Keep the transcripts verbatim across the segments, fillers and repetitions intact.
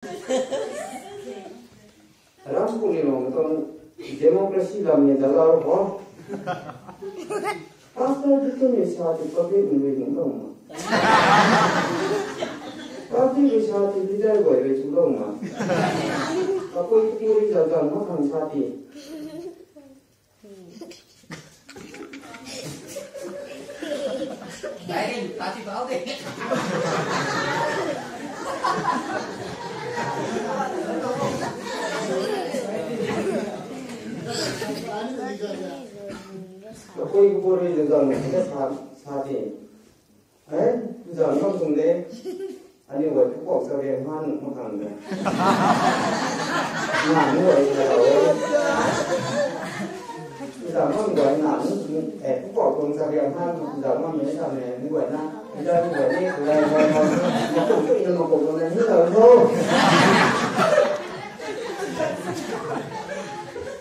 Ram puni long tong democracy lam ni dalau ho. Pastor di tun ni sa ti public ni ni long ma. Public ni sa ti leader guay ni chu long ma. Kapui kapuri zau zau ma khang sa ti. Kapui kapuri zau zau ma khang sa ti. Eh, zau ngam sung de. Ani wai pukok sa riang han ma khang de. Na ni wai na lau. Zau ngam wai na ni, eh, pukok kung sa riang han, zau ngam ni sa ni, ni wai na. Zau ni wai ni, wai, wai, wai. Na kung tu ina ma kung na ni lau ho.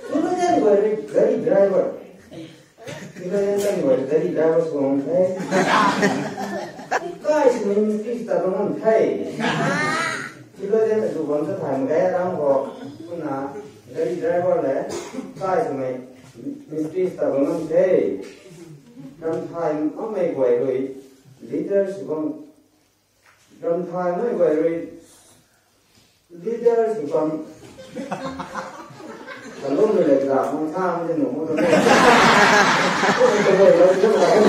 Ni ma ni wai ni, gari driver. Ni ma ni wai ni, gari driver sung the. Kai sung ni Krista bangam the. Theologian tu bam ta thay mak ge ram khou. Kumna gari driver le kai swmei mistri ta bam ngam the. Ram thay makmei guay rui leader sw bam. Ram thay makmei guay rui leader sw bam. Kalum rui le gra mang tham de nu mo to. Ko ni to guay lo to guay.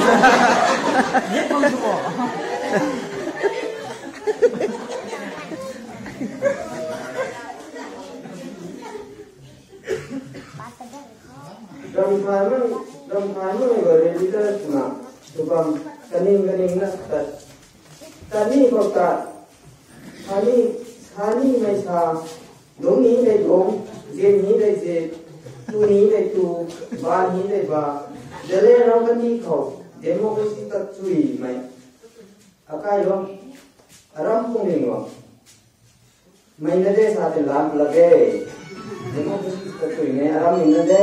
Ram thay makmei, ram thay makmei guay rui leader swna sw bam, kaning kaning na tat, tat ni khou tat, sa ni, sa ni mei sa, dungc ni tei dungc, zin ni tei zin, tu ni tei tu, ba ni tei ba, Zeliangrong kandih khou democracy ta chuimei. Akai lo, aram pung ling lo. Mei na de sa ti lam la de. Democracy ta chuimei aram ni na de.